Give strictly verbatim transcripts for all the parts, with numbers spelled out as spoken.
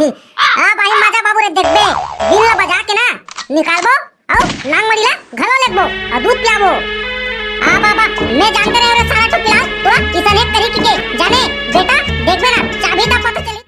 अब आही मजा बाबू रे, देखबे, बीन ला बजा के ना निकालबो, अउ नांग मड़ी ला घलो लेगबो, अउ दूध पियाबो। आ बाबा, मैं जानते रहे रे सारा टोपीलाल, तोला किसन एक तरीके के जाने, बेटा, देखबे ना, चाबही त पता चली।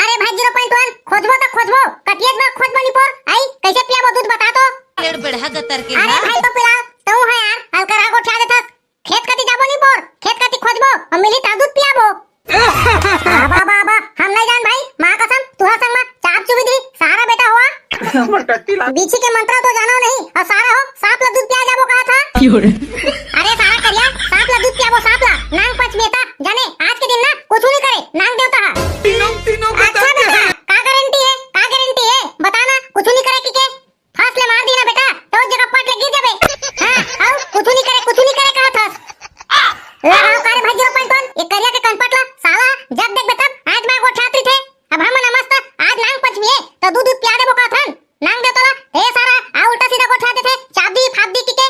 अरे भाई zero point one, खोजबो त खोजबो, कतियत बार खोजबो निपोर, आई, कैसे पियाबो दूध बता तो? पेड़ बढ़ा गतर के अरे ना। भाई टोपीलाल, तू है यार, अलकरहा गोठिया देथस। खेत कती जाबो निपोर, खेत कती खोजबो, अउ मिली त दूध पियाबो। बाबा, बाबा, हम नहीं जान भाई, माँ कसम, तुहर संग मा चाप चुबी दी, सारा बेटा हुआ। बीछी के मंत्र तो जानो नहीं, अउ सारा हो, सांप ला दूध पिया जाबो कहा था। अरे सारा करिया, सांप ला दूध पियाबो, सांप ला, नांग पंचमी ता, जाने, आज के दिन ना, कुछ नहीं करे, नांग देवता हा। तीनों, तीनों को अच्छा बेटा, का गारंटी है, का गारंटी है, बता ना, कुछ नहीं करे कि के? फंस ले मार दी ना बेटा, तो जगह पट ले गिर जाबे। हाँ, अउ कुछ नहीं करे, कुछ नहीं करे कहा था। लगाओ का रे भाई zero point one, ये करिया के कनपट ला, साला, जब देखबे तब, आज मार गोठियात रहिथे। अब हमन मस्त, आज नांग पंचमी है, तो दूध दूध पिया देबो कहा थन। नांग देवता ला, ए सारा, आ उल्टा सीधा गोठिया देथे, चाप दी, फाप दी कि के।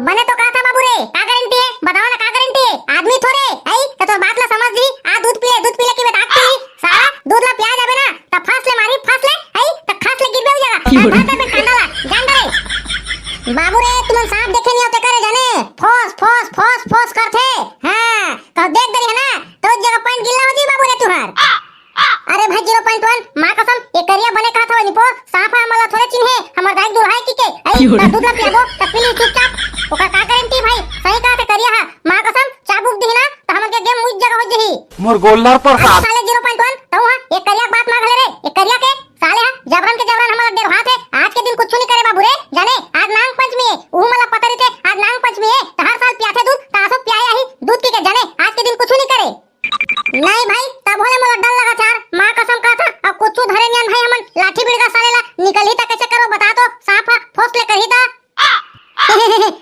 बने तो कहा था बाबू रे, का गारंटी है? बताओ ना का गारंटी है? आदमी थोरे, आई, तो तोर बात ला समझ दी, आ दूध पी ले, दूध पी ले कि बेटा पी ली, सारा दूध ला पिया जाबे ना, त फंस ले मारी, फंस ले, आई, त खस ले गिरबे हो जाएगा। भर दे बे कांदा ला, जान दे रे। बाबू रे, तुमन सांप देखे नहीं होते करे जाने, फोस, फोस, फोस, फोस करथे। हाँ, तो देख दे रही है ना, तो जगह point गिल्ला हो जी बाबू रे तुहार। अरे भाई zero point one, माँ कसम, ये करिया बने कहा था निपोर, सांप हा हमला थोड़े चिन्हे, हमर दाई दुल्हा है कि के, आई, क्यों रे? त दूध ला पियाबो, त पी ली चुपचाप। ओकर का गारंटी भाई, सही कहा थे करिया हा, माँ कसम, चाबुक दिही ना, त हमन के गेम मुझ जगह हो जही। मोर गोल्लर पर अरे साथ। साले zero point one, तू हा, ये करिया के बात ना घले रे, ये करिया के, साले हा, जबरन के जबरन हमला डेरवा थे, आज के दिन कुछ नहीं करे बाबू रे, जाने, आज नांग पंचमी है, उहू मला पता रहिथे, आज नांग पंचमी है, त हर साल पियाथे दूध, त आसो पियाए आही, दूध की के जाने, आज के दिन कुछ नहीं करे। नहीं भाई, तब होले मोला डर लगा यार, माँ कसम कहा था, अब कुछ धरे नियन भाई हमन लाठी बिड़गा साले ला निकलही त कैसे करो बता तो, सांप हा फोस ले करही त।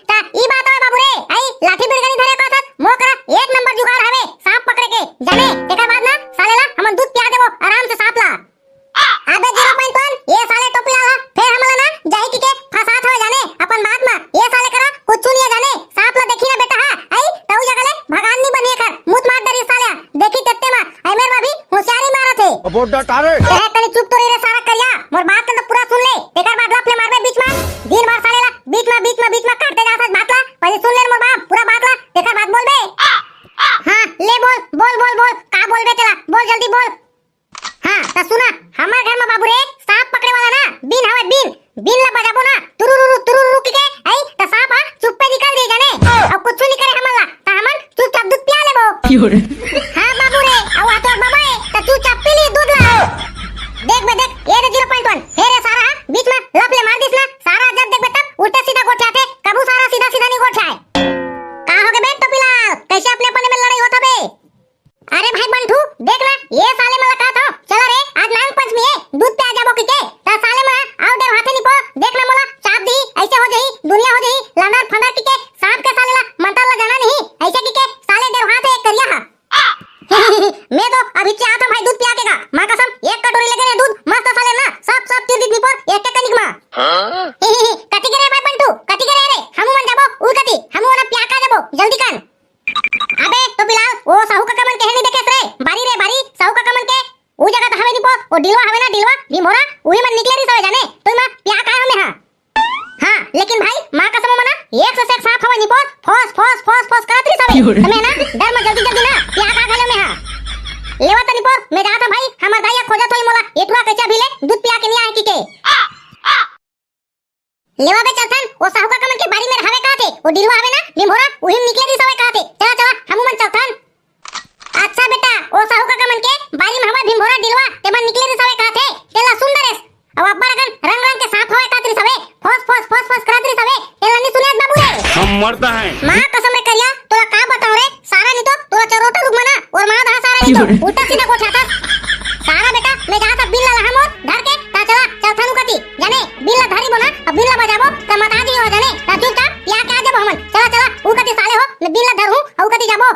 त ई बात है बाबू रे, आई लाठी बिड़गा नहीं धरे कहा था, मोर करा एक नंबर जुगाड़ हवे सांप पकड़े के, जाने, तेकर बाद ना साले ला हमन दूध पिया देबो आराम से सांप ला। अबे zero point one, ये साले टोपी वाला, फेर हमला ना जाही कि के फंसात हवे जाने, अपन बात मा, ये साले करा कुछ नहीं है जाने, सांप ला देखी ना बेटा हा, आई, तऊ जगह ले भगान नहीं बनिए कर, मुत मार डरी साले, देखी तेत्ते मा, आई मेर भाभी होशियारी मारत है। अब वो डटा रे। ए, तनी चुप तो रही रे सारा करिया, मोर बात के तो पूरा सुन ले, तेकर बाद लप ले मारबे बीच मा, दिन भर साले ला, बीच मा, बीच मा, बीच मा काटते जा सच बात ला, पहले सुन ले मोर बाप, पूरा बात ला, तेकर बाद बोलबे। हाँ, ले बोल, बोल, बोल, बोल, का बोलबे तेला, बोल जल्दी बोल। हाँ, त सुना, हमर घर म बाबू रे, सांप पकड़े वाला ना, बीन हवय, बीन, बीन ला बजाबो ना, तुरुरुरु, तुरुरुरु किके, आई, त सांप ह चुप्पे निकल जाही जाने, अउ कुछु नइ करे हमन ला, त हमन चुपचाप दूध पिया लेबो। हाँ बाबू रे, अउ आ तोर बाबा ए, त चुपचाप पी ली दूध ला। देख बे देख, ए रे zero point one, हे रे सारा ह, बीच म लप ले मार दिस ना, सारा जब देखबे तब उल्टा सीधा गोठियाथे, कभू सारा सीधा सीधा नइ गोठियाय। का होगे बे टोपीलाल, कइसे अपने अपने में लड़ई होत हवे? अरे भाई बंठू, देख ना, ये साले मन ला कहत हंव, चला रे, आज नांग पंचमी हे, दूध पिया जाबो कहिके, त साले मन ह अउ डेरवाथे निपोर, देख ना मोला, चाप दिही, अइसे हो जही, दुनिया हो जही, लंदर फंदर कहिके, सांप के साले ला मंतर ला जाना नहीं, अइसे कहिके, साले डेरवाथे एक करिया हा। मैं तो अभी चाहत हंव भाई दूध पिया के गा, माँ कसम, एक कटोरी लेके रे दूध, मस्त साले ना, सब, सब तीर दीस निपोर, एक एक कनिक मा। कति गे रे भाई बंठू, कति गे रे रे, हमू मन जाबो, उ कति, हमू मन पिया के आ जाबो, जल्दी कर। अबे टोपीलाल, ओ साहू काका मन के हे नइ देखेस रे, बारी रे बारी, साहू काका मन के, उ जगह त हवे निपोर, ओ डिलवा हवे ना डिलवा, भीमभोरा, उही मन निकले रिस हवे जाने, त मैं पिया के आय हंव मैं हा। हाँ, लेकिन भाई, माँ कसम मना, एक से एक सांप हवे निपोर, फोस, फोस, फोस, फोस करत रिस हवे, त मैं ना, डर म जल्दी जल्दी ना, पिया के आ गेंव मैं हा। लेवा त निपोर, मैं जात हंव भाई, हमर दाई ह खोजत होही मोला, एटुरा कइसे अभी ले, दूध पिया के नइ आय कहिके। लेवा बे चलथन, ओ साहू काका मन के बारी में हवे कहत हे, ओ डिलवा हवे ना, भीमभोरा, उही म निकले रिस हवे कहत हे। चला, चला, हमू मन चलथन। अच्छा बेटा, ओ साहू काका मन के बारी में हवे भीमभोरा डिलवा, तेमन निकले रिस हवे कहत हे, तेला सुन डरेस। अउ अब्बड़ अकन रंग रंग के सांप हवे कहत रिस हवे, फोस, फोस, फोस, फोस करत रिस हवे, तेला नइ सुने बाबू रे। हम मरता है। माँ कसम रे करिया, तोला का बतावंव रे, सारा नइ तो, तोला चरोटा रुख मना, अउ मार दहा सारा नइ तो, उल्टा सीधा गोठियाथस। सारा बेटा, मैं जात हंव बीन ला लाहूं मोर, धर के, त चला, चलथन उ कति, जाने, बीन ला धरबो ना, अब बीन ला बजाबो, त मता दिही हो जाने, त चुपचाप पिया के आ जाबो हमन। चला, चला, उ कति साले हो, मैं बीन ला धरहूं, अउ उ कति जाबो।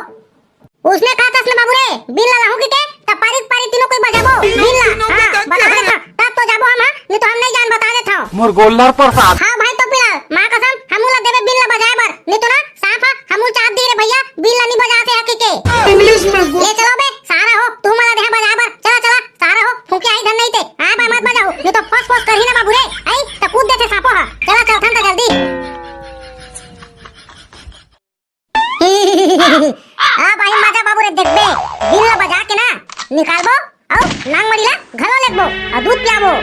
उसने कहत हस ना बाबू रे, बीन ला लाहूं कहिके, त पारी पारी तीनों कोई बजाबो, बीन ला, हाँ, बता देथंव, तब तो जाबो हम, हाँ, नइ तो हम नइ जान, बता देथंव। और गोल्डर प्रसाद। हाँ भाई टोपीलाल, माँ कसम, हमू ला देबे बीन ला बजाए बर, नहीं तो ना सांप हा हमू चाप दी रे भैया, बीन ला नहीं बजा से हकी के। इंग्लिश में गो- ले चलो बे, सारा हो, तू मला देहा बजाए बर, चला चला, सारा हो, फूके आई धन नहीं ते, हाँ भाई मत बजाओ, नहीं तो फस फस करही ना बाबू रे, आई तो कूद देथे सांपो हा, चला चल थन जल्दी। आ भाई मजा बाबू रे, देखबे, बीन ला बजा के ना निकालबो, अउ नांगमड़ी ला घलो लेगबो, अउ दूध पियाबो।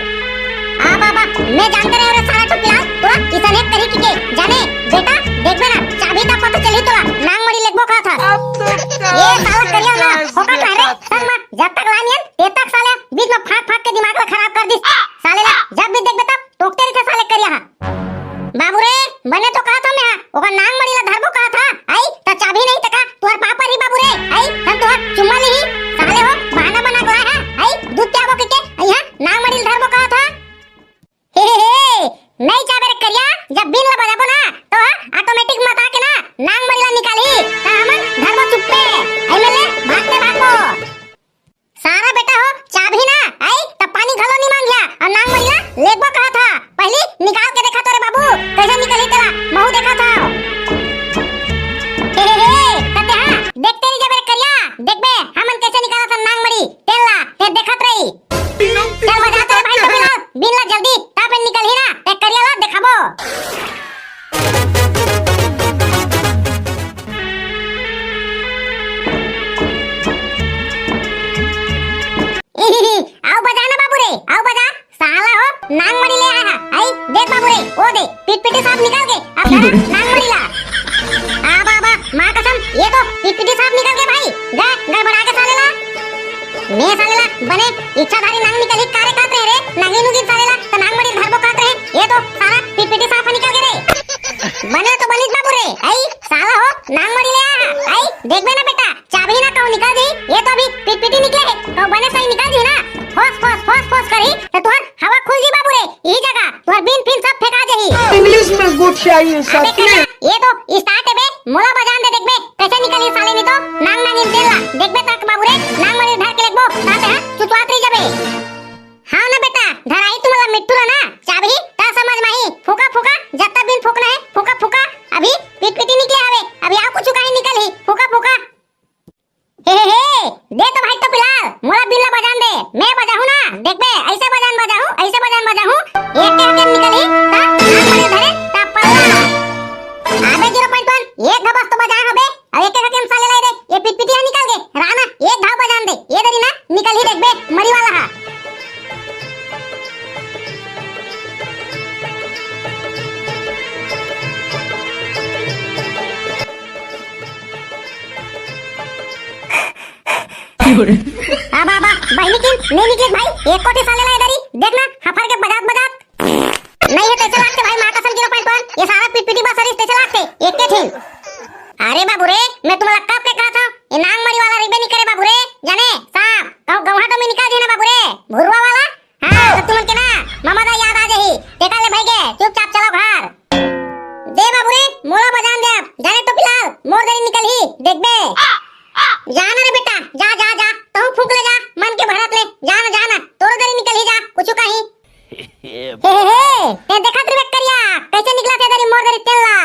आ बाबा, मैं जानते रहे रे साला टोपीलाल, तोला किसन एक तरीके के जाने, बेटा, देखबे ना, चाबही ता पता चलही तोला, नांगमड़ी लेगबो कहा था। ये साला करिया ना, होका कह रे, संग में जब तक लानियन, ते तक साले बीच में फाक फाक के दिमाग ला खराब कर दिस। साले ला जब भी देखबे तब टोकते रहिथे साले करिया हा। बाबू रे, बने तो कहा था मैं हा, ओकर नांगमड़ी ला धरबो कहा था, आई, त चाबही नहीं तका, तुहर पापा रही बाबू रे, आई, हम तुहर चुम्मा ली, साले हो, बहाना बना गला है, आई, दूध पियाबो के के, आई हा, नांगमड़ी ला धरबो कहा था। हे, हे, हे, नहीं चाबे रे करिया, जब बीन ला बजाबो ना, तो हा, ऑटोमेटिक मता के ना, नांगमड़ी ला निकाली, त हमन धरबो चुप्पे, आई में ले, भागते भागो। सारा बेटा हो, चाबही ना, आई, त पानी घलो नहीं मांगिया, अउ नांगमड़ी ला लेगबो कहा था। पहली निकाल के देखा तो रे बाबू, कैसे निकली तेला, महू देखा था। हे, हे, हे, कते हाँ, देखते नहीं जबे करिया, देखबे, हमन कैसे निकाला था नांगमड़ी, तेला, ते देखत रही। चल बजा तो रे भाई टोपीलाल, बीन ला जल्दी, तापे निकलही ना, ते करिया ला देखाबो। आओ बजा ना बाबू रे, आओ बजा। साला हो, नांगमड़ी ले आया है। आई, देख बाबू रे, ओ दे, पिटपिटी सांप निकल के, अब धरा नांगमड़ी ला। आ बाबा, माँ कसम, ये तो पिटपिटी सांप निकल के भाई। जा, गड़बड़ा के साले ला। मैं साले ला, बने, इच्छाधारी नांग निकली कारे कात रहे रे, नांगी नुगी साले ला, त नांगमड़ी धरबो कात रहे, ये तो सारा पिटपिटी सांप निकल के रे। बने तो बनित बाबू रे, आई, साला हो, नांगमड़ी ले आया है। आई, देखबे ना बेटा, चाबही ना कहूँ निकल जाही, ये तो अभी पिटपिटी निकले हे, कहूँ बने सही निकल जाही ना, फोस, फोस, फोस, फोस करही, त तुहर हवा खुल जी बाबू रे, यही जगह तुहर बीन फिन सब फेंका जाही। इंग्लिश में गोठियाई है अबे साथी। कन्या, ये तो स्टार्ट है बे, मोला बजान दे देखबे, कैसे निकली साले नहीं तो, नांग नांग इन तेल ला, देखबे तक बाबू रे, नांगमड़ी धर के लेगबो, साथे हाँ, चुचुआत रही जबे। हाँ ना बेटा, धराई तुमला मिट्ठू ला ना, चाबही, ता समझ माही, फूका फूका, जत्ता बीन फूकना है, फूका फूका, अभी पिटपिटी निकले हवे, अभी आओ कुछ कहीं निकल ही, फूका फूका। हे, हे, हे, दे तो भाई टोपीलाल, मोला बीन ला बजान दे, मैं बजाहूँ ना, देखबे, ऐसे बजान बजाहूँ, ऐसे बजान बजाहूँ, एक के हकेम निकलही, ता नांगमड़ी धरे, ता पल्ला। आबे ज़ीरो पॉइंट वन, एक घबस तो बजाए हबे, अब एक के हकेम साले ला दे, ये पिटपिटिया निकल गे, रहा ना, एक घाव बजान दे, ये दरी ना, निकलही देखबे, मरी वाला हा। अब, अब, बहिनी किन, नहीं निकले भाई, एक कोठी साले ला इधर ही, देख ना, हफर के बजात बजात। नहीं है, तैसे लागते भाई, माँ कसम ज़ीरो पॉइंट वन, ये सारा पिटपिटी बस सरीस तैसे लागते, एक के ठिन। अरे बाबू रे, मैं तुम्हारा कब के कहा था, ये नांगमड़ी वाला रिबे नहीं करे बाबू रे, जाने, सांप, कहूँ गौहा तो में निकाल देना बाबू रे, भुरवा वाला, हाँ, तो तुमन के ना, ममा दा याद आ जाही। तेकर ले भई गे, चुपचाप चलो घर। दे बाबू रे, मोला बजान दे अब। जाने टोपीलाल, मोर दरी निकलही, देखबे। जा ना रे बेटा, जा, जा, जा। तहूँ फूंक ले जा, मन के भरत ले। जा ना, जा ना, तोरो दरी निकलही जा, कुछु कही। हे, हे, हे, ते देखत रे करिया, कैसे निकला थे दरी मोर दरी तेल ला।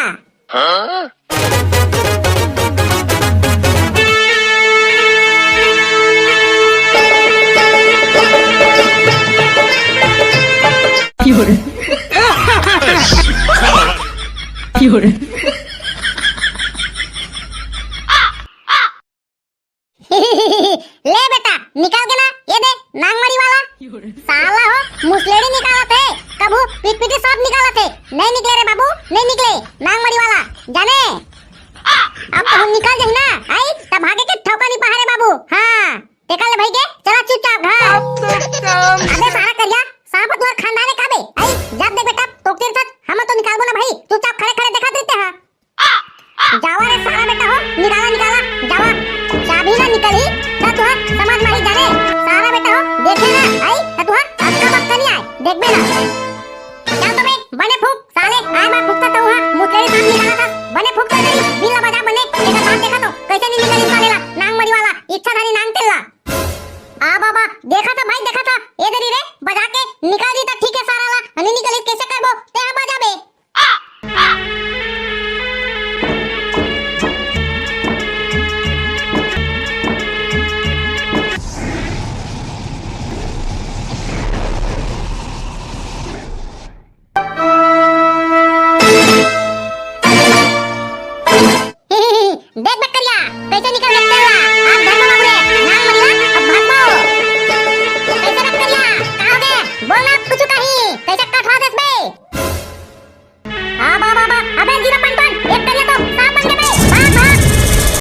ले बेटा, निकल के ना, ये दे, नांगमड़ी वाला। साला हो, मुसलेड़ी निकालत हे, कभू पिटपिटी सांप निकालत हे। नहीं निकले रे बाबू, नहीं निकले, नांगमड़ी वाला, जाने। अब कहूँ निकल जाही ना, आई, तब भागे के ठौका नहीं पहाड़े बाबू। हाँ, तेकर ले भई गे, चला चुपचाप घर। अबे सारा करिया, सांप तुहर खानदान हे का बे? आई, जब देख बेटा, टोकते रहत, हम तो निकालबो ना भाई, चुपचाप खड़े खड़े देखत रहिते हैं। जावा रे सारा बेटा हो, निकाला, निकाला, जावा। चाबही ना निकलही, त तुहर समझ माही जाने। सारा बेटा हो, देखे ना, आई, त तुहर अक्का बक्का नहीं आए, देखबे ना। चल तो बे, बने फूंक, साले, आए बार फूंकता तो हुआ, मुतलेरी सांप निकाला था, बने फूंक तो नहीं, बीन ला बजा बने, देखा सांप देखा तो, कैसे नहीं निकली साले ला, नांगमड़ी वाला, इच्छाधारी नांग तेल ला। आ बाबा, देखा था भाई, देखा था, ए दरी रे, बजा के निकाल दी था,